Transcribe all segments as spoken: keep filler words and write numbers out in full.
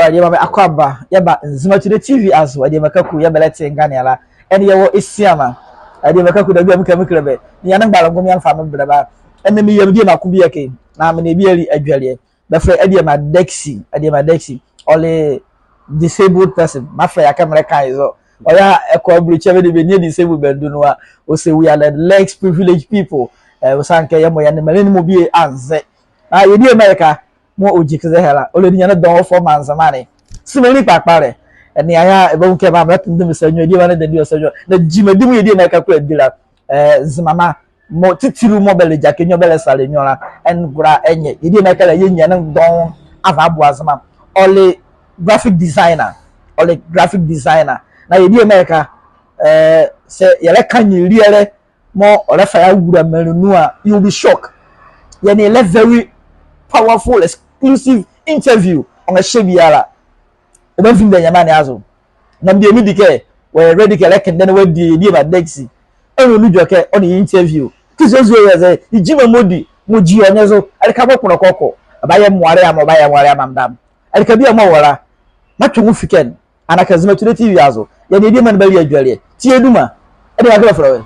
Adiema, bɛ akwaaba, yɛba Nzema Today T V azo, Adiema Kaku, yɛɛ bɛlɛte nganeɛ la. Ɛnee yɛwɔ Esiama. Adiema Kaku, debie a meka mekile bɛ, nea ne mgbala ngome a mefa mebrɛ bɛ a, ɛnee meyɛ me diema ko bieko, na me nee bɛ ali adwelie. Bɛfɛlɛ ye Adiema Dexy, Adiema Dexy. Ɔle disabled person, mafɛlɛ ye a kɛ melɛka ye zɔ. Ɔyɛ a ɛkɔ abulokyi a bɛdie bɛ nie disabled bɛndu nu a, ɔse we are the less privileged people. Ɛ, ɔsiane kɛ yɛmɔ yɛ nee menli ne mɔ bie anze. Na yɛ diema ɛke a, mɔɔ ɔgyi kɛ zɛhae la, ɔlɛdi nyane dɔɔnwo fɔɔ maa Nzema ne. Se menli kpalɛ kpalɛ. Ɛnee ɛyɛ a ɛbanwu kɛ maa melɛtendɛ me sa nwiɔ, diema ne dendɛ ɔ sa nwiɔ. Na gyima di mɔɔ yɛ diema ɛke kola di la, ɛ, Nzemama mɔɔ titili mɔɔ bɛlɛgyakɛ nwiɔ, bɛlɛsale nwiɔ la, ɛngola ɛnyɛ. Yɛ diema ɛke la, yɛnyia ne dɔɔnwo ava aboa Nzema. Ɔle graphic designer. Ɔle graphic designer. Na yɛ diema ɛke a, ɛ, sɛ yɛlɛka nyelielɛ mɔɔ ɔlɛfa yeawula menli nu a, you will be shocked. Yɛ nee ye lɛ very powerful exclusive interview. Ɔnrɛhyɛ biala. Ɔbanvinde nyɛma ne azo. Na medie medi kɛ wɔyɛ ready kɛ yɛlɛkendɛ na wɔadie yɛ diema Dexy. Ɛnee ɔnwu edwɛkɛ ɔnee ye interview. Kɛ zɔhane zɔhane yɛ zɛ, ye gyima mɔɔ ɔdi, mɔɔ gyi ɔ nye zo. Ɛleka mɔɔ kpondɛ kɔkɔ. Ɔbayɛ moalɛ a, mɔɔ ɔbayɛ moalɛ a, madam. Ɛleka biala mɔɔ wɔ la, matwe nwo fi ɛkɛ ne. Anaa kɛ Nzema Today T V azo, yɛ nee yɛ diema ne bali adwelie. Tie duma. Adiema, kɛ bɛfɛlɛ wɔ ɛ?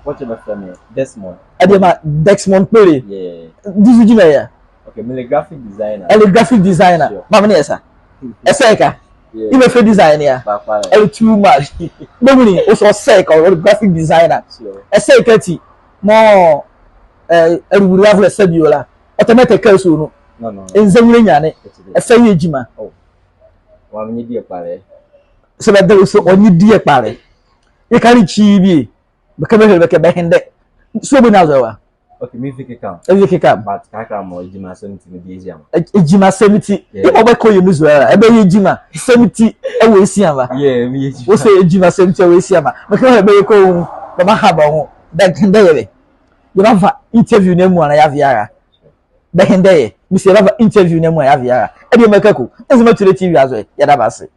Ɔbɔkye bɛfɛlɛ me Desmond. Adiema Desmond Kpele. Yeah. Di zo gyima ɛyɛ a? Okay, mele graphic designer. Ɛle graphic designer. Sure. Maa menle ɛ sa. Ɛsɛ ɛke a? Yeah. Yemɛfa design a. Papa. Ɛle too much. Bɛnwu ni, ɔse ɔsɛ ɛke a, ɔle graphic designer. Sure. Ɛsɛ ɛke ati mɔɔ, ɛ, ɛlewulewula ɛsa bie ɔ la, ɔtɛmɛ ɛtɛ ɛke a sɔ nu. No, no. Nzema nwolɛ nyane. Ɛsɛ yɛ gyima. Oh. Ɔmaa me nye die kpalɛ. Saa bɛdabɛ sɛ ɔnye die kpalɛ. Yɛka ne ekyi bie, bɛka bɛhile bɛ kɛ bɛhendɛ. Sua boni azo ɛwɔ a? Okay, meveke kam. Ɛveke kam. But kakra mɔɔ gyima asɛm ti medie gyima. Ɛ, gyima asɛm ti. Yeah. Yemɔ bɛkɔ yɛ me zo la, ɛbɛyɛ gyima asɛm ti ɛwɔ Esiama. Yeah, meyɛ gyima. Ɔse gyima asɛm ti ɛwɔ Esiama. Mekɛ bɛhile bɛ kɔ ɔ, bɛmaha bɛ nwo. Bɛhendɛ yɛ bɛ. Yɛbava interview ne amuala yɛava yɛara. Bɛhendɛ yɛ. Mese yɛbava interview ne amuala yɛava yɛara. Adiema Kaku, Nzema Today T V azo ɛ, yɛda bɛ ase.